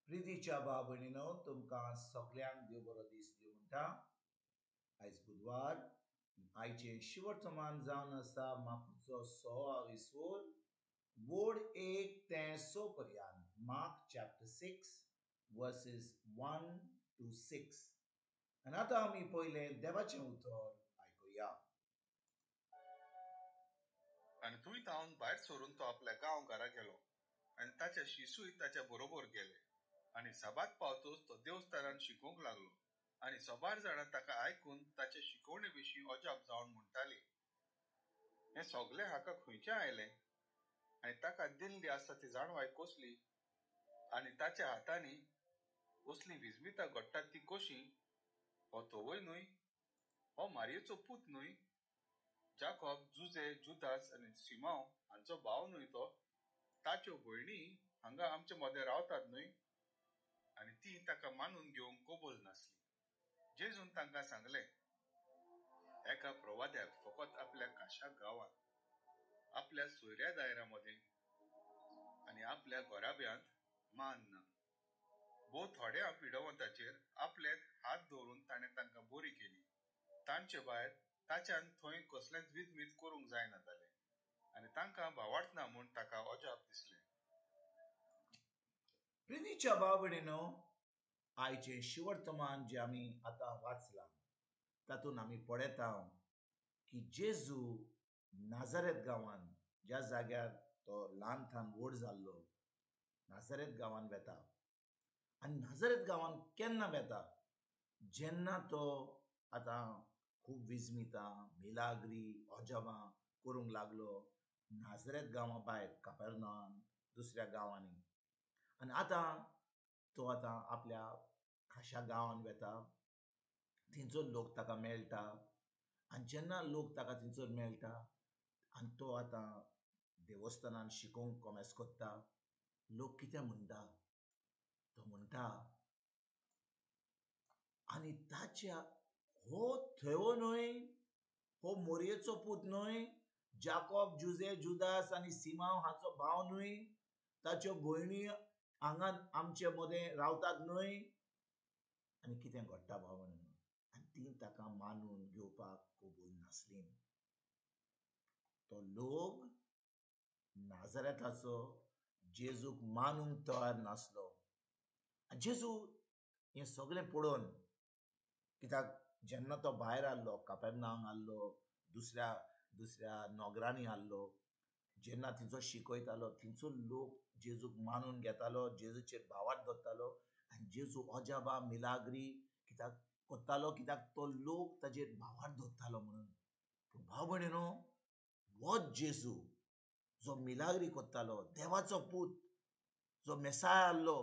प्रितीच्या भाव भयणीनो, तुमकां सगल्यांक देव बरो दीस दिवं म्हणटा. आयज बुधवार, आयचें शिवर्तमान जावन आसा मार्कुचो 6 विसवोर वोड 1 ते 6 पर्यंत. Mark chapter 6 versus 1 to 6. आनी आतां आमी पयलें देवाचें उतर आयकुया. आनी थंय थावन भायर सरून तो आपल्या गांव घरा गेलो आनी ताचे शिशूय ताच्या बरोबर गेले. आनी साबात पावतच तो देवस्थानान शिकोवंक लागलो आनी सबार जाणां ताका आयकून ताचे शिकोवणे विशीं अजाप जावन म्हणटाली, हें सगलें हाका खंयचें आयलें आनी ताका दिल्ली आसा ती जाणवाय कसली आनी ताच्या हातांनी असलीं विजमितां घडटात ती कशीं? हो तोवय न्हय, हो मारयेचो पूत न्हय, जाकोब, जुजे, जुदास आनी सिमांव हांचो भाव न्हय तो? ताच्यो भयणी हांगा आमचे मदें रावतात न्हय? आनी ती ताका मानून घेवंक कबूल नासली. जेजून तांकां सांगलें, एका प्रवाद्याक फकत आपल्या काशा गांवांत, आपल्या सोयऱ्या दायऱ्या मदें आनी आपल्या घराब्यांत मान ना. भोव थोड्या पिडवंताचेर आपले हात दवरून ताणें तांकां बरी केली. तांचे भायर ताच्यान थंय कसलेंच विजमीत करूंक जायना जालें आनी तांकां भावार्थ ना म्हूण ताका अजाप दिसलें. प्रितीच्या भाव भयणीनो, आयचें शिवर्तमान जें आमी आतां वाचलां तातूंत आमी पळयता की जेजू नाजारेत गांवान, ज्या जाग्यार तो ल्हान थान व्हड जाल्लो, नाजारेत गांवान वेता. आनी नाजारेत गांवान केन्ना वेता? जेन्ना तो आतां खूब विजमितां, मिलाग्री, अजाबां करूंक लागलो नाजारेत गांवा भायर, कापेर्नान, दुसऱ्या गांवांनी. आनी आतां तो आतां आपल्या खाशा गांवान वेता, थंयचो लोक ताका मेळटा. आनी जेन्ना लोक ताका थंयसर मेळटा आनी तो आतां देवस्थानान शिकोवंक कोमेस कोत्ता, लोक कितें म्हणटा? तो म्हणटा, आनी ताच्या हो थेवो न्हय, हो मोरयेचो पूत न्हय, जाकोब, जुजे, जुदास आनी सिमांव हाचो भाव न्हय, ताच्यो भयणी हांगा आमचे मदें रावतात न्हय? आनी कितें घडटा भाव भयणीनो? आनी ती ताका मानून घेवपाक कबूल नासली. तो लोक नाजारेताचो जेजूक मानूंक तयार नासलो. आनी जेजू हें सगळें पळोवन, कित्याक जेन्ना तो भायर आसलो, कापेर्नांव आसलो, दुसऱ्या दुसऱ्या नगरांनी आसलो, जेन्ना थंयचो शिकयतालो थंयचो लोक जेजूक मानून घेतालो, जेजूचेर भावार्थ दवरतालो. आनी जेजू अजाबां मिलाग्री कित्याक कोत्तालो? कित्याक तो लोक ताजेर भावार्थ दवरतालो म्हणून. पूण भाव भयणीनो, होच जेजू जो मिलाग्री कोत्तालो, देवाचो पूत, जो मेसाय आसलो,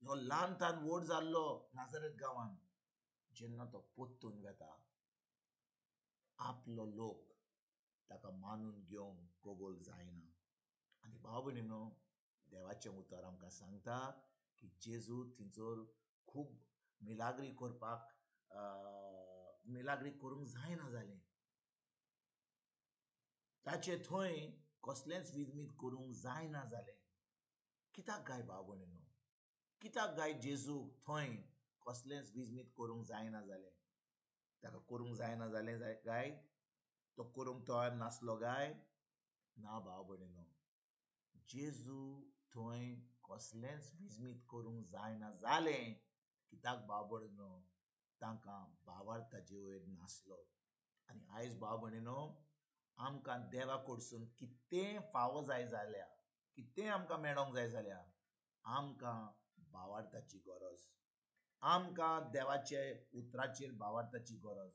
जो ल्हान थान व्हड जाल्लो नाजारेत गांवान, जेन्ना तो पोत्तून वेता, आपलो लोक ताका मानून घेवंक कबूल जायना. आनी भाव भयणीनो, देवाचें उतर आमकां सांगता की जेजू थंयसर खूब मिलाग्री करपाक, मिलाग्री करूंक जायना जालें, ताचे थंय कसलेंच विजमीत करूंक जायना जालें. कित्याक काय भाव भयणीनो? कित्याक काय जेजूक थंय कसलेंच विजमीत करूंक जायना जालें? ताका करूंक जायना जालें काय? तो करूंक तयार नासलो काय? ना भाव भयणीनो, जेजू थंय कसलेंच विजमीत करूंक जायना जालें कित्याक भाव भयणीनो? तांकां भावार्थ ताजे वयर नासलो. आनी आयज भाव भयणीनो, आमकां देवा कडसून कितें फावो जाय जाल्यार, कितें आमकां मेळोंक जाय जाल्यार, आमकां भावार्थाची गरज, आमकां देवाचे उतराचेर भावार्थाची गरज.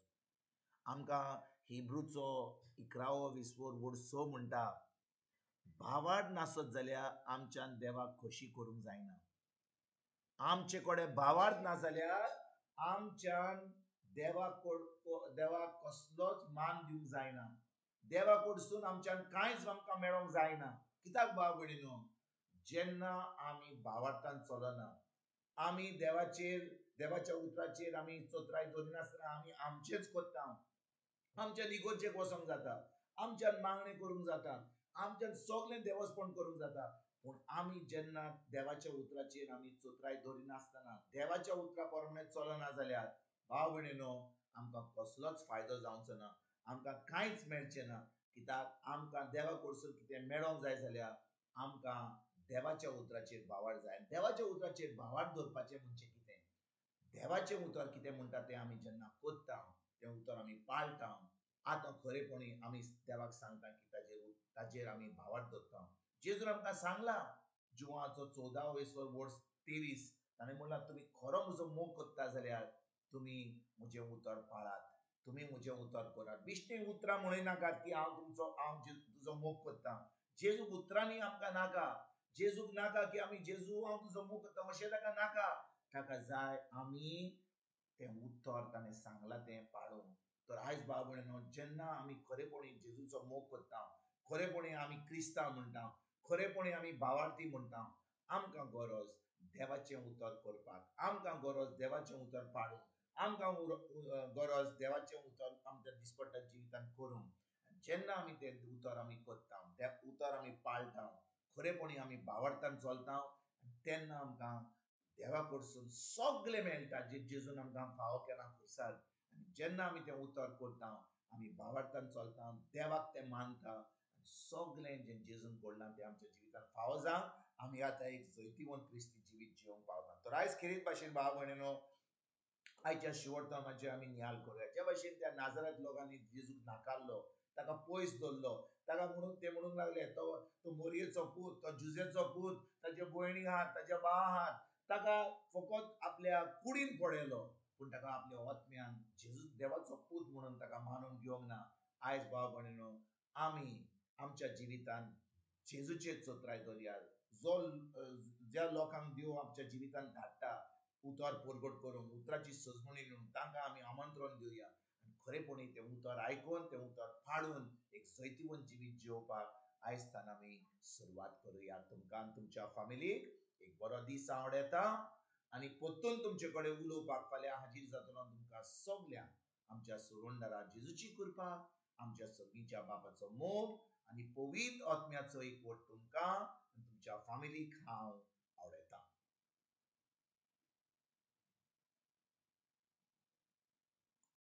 आमकां हिब्रूचो 11 विसवोर वड 6 म्हणटा, भावार्थ नासत जाल्यार आमच्यान देवाक खोशी करूंक जायना. आमचे कडेन भावार्थ ना जाल्यार आमच्यान देवाक कसलोच मान दिवंक जायना. देवा कडसून आमच्यान कांयच आमकां मेळोंक जायना. कित्याक भाव भयणीनो? जेन्ना आमी भावार्थान चलना, आमी देवाचेर, देवाच्या उतराचेर आमी चतुराय दवरिनासतना आमी आमचेंच कोत्ता, आमच्या इगोर्जेक वचोंक जाता, आमच्यान मागणें करूंक जाता, आमच्यान सगळें देवस्पण करूंक जाता, पूण आमी जेन्ना देवाच्या उतराचेर आमी चतुराय दवरिनासतना देवाच्या उतरा प्रमाणे चलना जाल्यार भाव भयणीनो आमकां कसलोच फायदो जावचो ना, आमकां कांयच मेळचें ना. कित्याक आमकां देवा कडसून कितें मेळोंक जाय जाल्यार आमकां देवाच्या उतराचेर भावार जाय. देवाच्या उतराचेर भावार दवरपाचें म्हणजे कितें? देवाचें उतर कितें म्हणटा तें आमी जेन्ना करता, तें उतर आमी पाळटा, आतां खरेपणी आमी देवाक सांगता की ताजेर आमी भावार दवरता. जेजून आमकां सांगलां जुवाचो 14 वर्स 23 ताणें म्हणलां तुमी खरो म्हजो मोग करता जाल्यार तुमी म्हजें उतर पाळात, तुमी म्हजें उतर करात. बिश्टी उतरां म्हणयनाकात की हांव तुमचो, हांव तुजो मोग करता. जेजूक उतरांनी आमकां नाका, जेजूक नाका की आमी जेजू हांव तुजो मोग करता अशें ताका नाका. ताका जाय आमी तें उतर ताणें सांगलां तें पाळूंक. तर आयज भाव भयणीनो जेन्ना आमी खरेपणी जेजूचो मोग करता, खरेपणी आमी क्रिस्तांव म्हणटा, खरेपणी आमी भावार्थी म्हणटा, आमकां गरज देवाचें उतर करपाक, आमकां गरज देवाचें उतर पाळूंक, आमकां गरज देवाचें उतर आमच्या दिसपट्ट्या जिवितांत करूंक. जेन्ना आमी तें उतर आमी करता, तें उतर आमी पाळटा, खरेपणी आमी भावार्थान चलता, तेन्ना आमकां देवा कडसून सगळें मेळटा जें जेजून आमकां फावो केलां खुर्सार. आनी जेन्ना आमी तें उतर करता, आमी भावार्थान चलता, देवाक तें मानता, सगळें जें जेजून घडलां तें आमच्या जिवितांत फावो जावन आमी आतां एक जैतिवंत क्रिस्ती जिवीत जिवंक पावता. तर आयज खेरीत भाशेन भाव भयणीनो आयच्या शिवडतामाचेर आमी नियाल करुया. ज्या भाशेन त्या नाजरात लोकांनी जेजूक नाकारलो, ताका पयस दवरलो, ताका म्हणून ते म्हणूंक लागले तो मोरयेचो पूत, तो जुजेचो पूत, ताचे भयणी आहात, ताचे भाव आहात, ताका फकत आपल्या कुडीन पळयलो पूण ताका आपल्या आत्म्यान जेजू देवाचो पूत म्हणून ताका मानून घेवंक ना. आयज भाव भयणीनो आमी आमच्या जिवितांत जेजूचेर चतुराय दवरया. जो ज्या लोकांक देव आमच्या जिवितांत धाडटा उतर परगट करूंक, उतराची सजमणी दिवन तांकां आमी आमंत्रण दिवया आनी खरेपणी तें उतर आयकून तें उतर पाळून एक जैतिवंत जिवीत जिवपाक आयज तान आमी सुरवात करुया. तुमकां आनी तुमच्या फामिलीक एक बरो दीस आवडटा आनी परतून तुमचे कडेन उलोवपाक फाल्यां हाजीर जातलो. तुमकां सगल्यांक आमच्या सुरवंडारा जेजूची कृपा, आमच्या सगळींच्या बापाचो मोग आनी पवित्र आत्म्याचो एकवट तुमकां आनी तुमच्या फामिलीक हांव आवडटा.